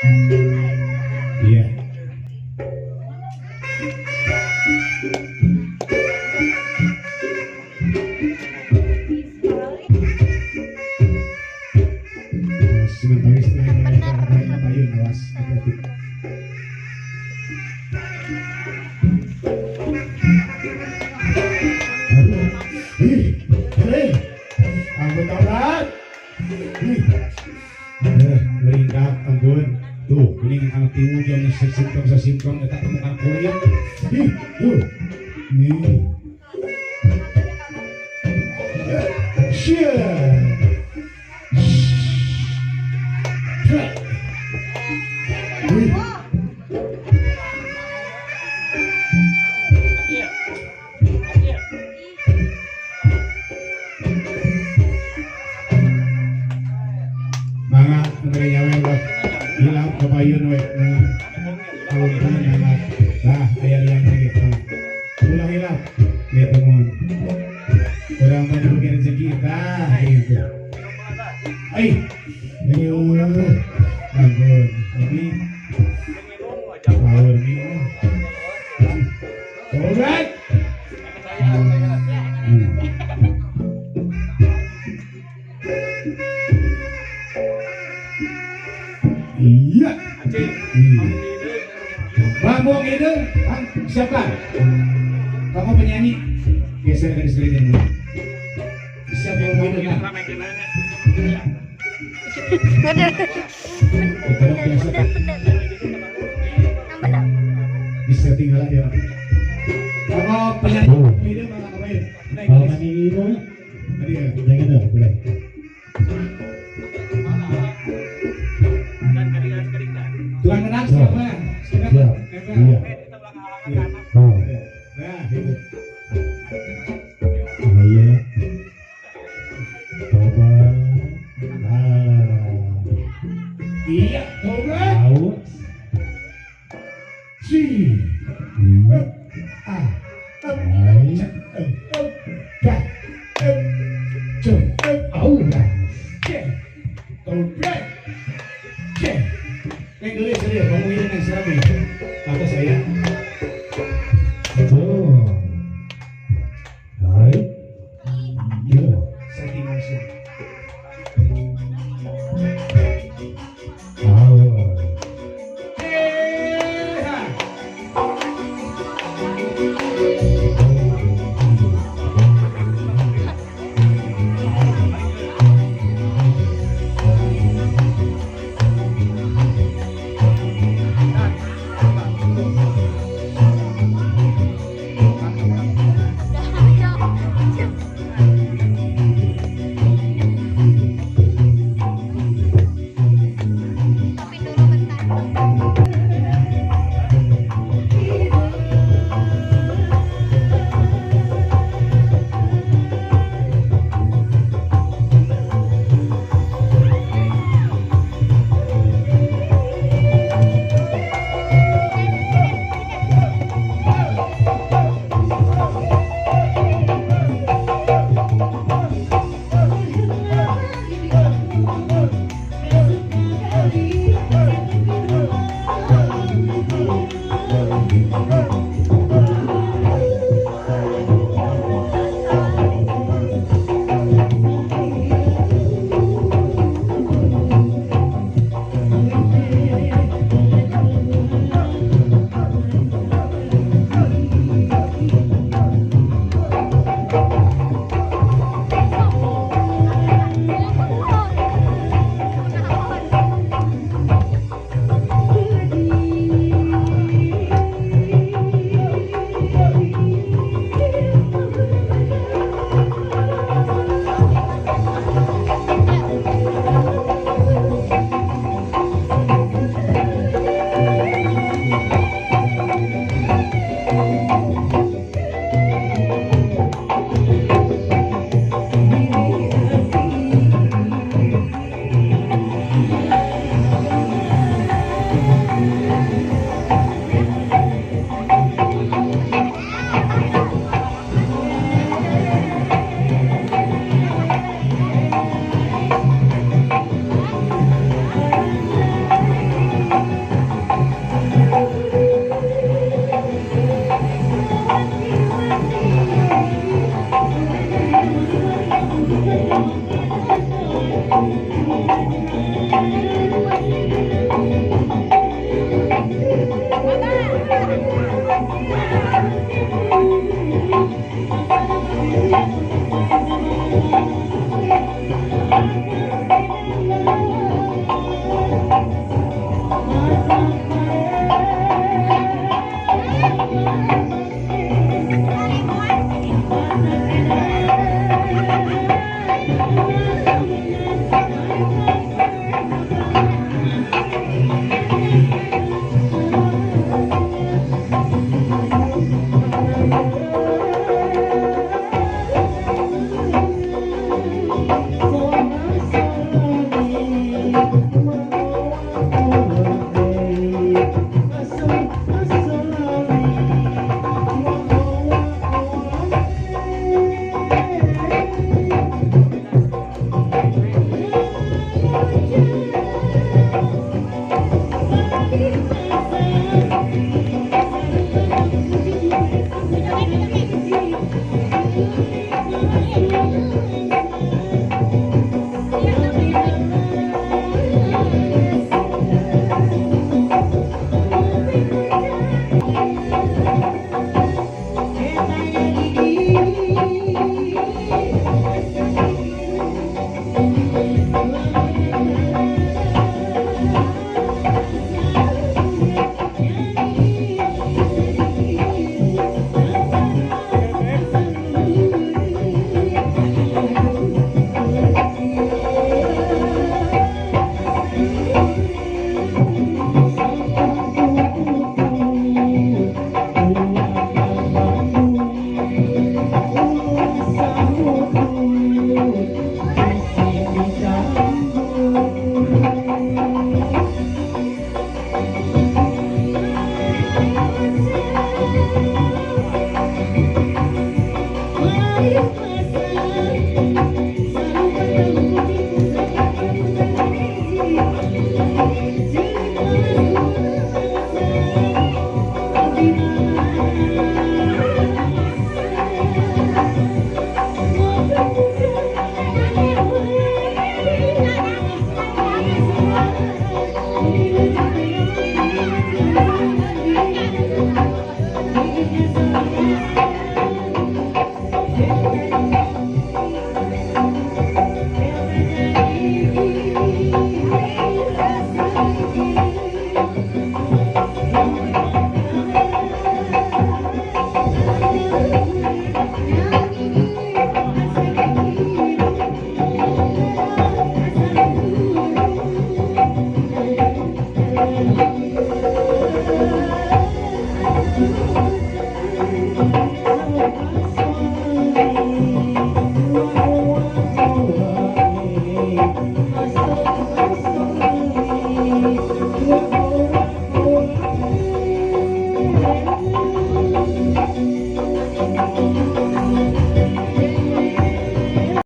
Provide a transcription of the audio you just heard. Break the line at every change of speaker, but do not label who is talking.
Iya. Sementara
Bener.
Payun, awas hati-hati. Aduh. Ih, eh, ampun taurat. Ih. Eh, meringkak, ampun. Tuh, ini anak tiwu yang sesimpang sesimpang eta temukan kulit. Ih, tuh. Ih. Shit. Wih. Mangga mere nyawe we. Hilap kapayun we. Kalungkan mangga. Nah, aya liang lagi. Ulah hilap. Gitu mun. Urang mah dibagi rezeki tah gitu. Ai. Ayo. Ampun. Ini power nih. Alright. Iya. Bambung itu, Bang, siapa? Kamu penyanyi, geser ke sekeliling dulu. Siapa yang mau itu?
Bener.
Kita biasa
Bener, bener. Yang bener.
bisa tinggal aja. Kamu penyanyi itu malah ngapain? Naik
Kalau
guys.
kami itu,
Tadi ya.
jangan dong, boleh.
Tuan menang siapa? Siapa?
Siap.
Siapa?
Iya.
Iya.
Oh,
Nah, itu.
iya. Coba. Nah.
Iya, coba.
Tahu.
Si. A.
Hai.
C. K. C.
Au.
C. Coba. C. Neng dulu serius, kamu ini neng serem ya. Atau saya.
Tuh. Hai. Iya.
Setting langsung.
Au.
Eh,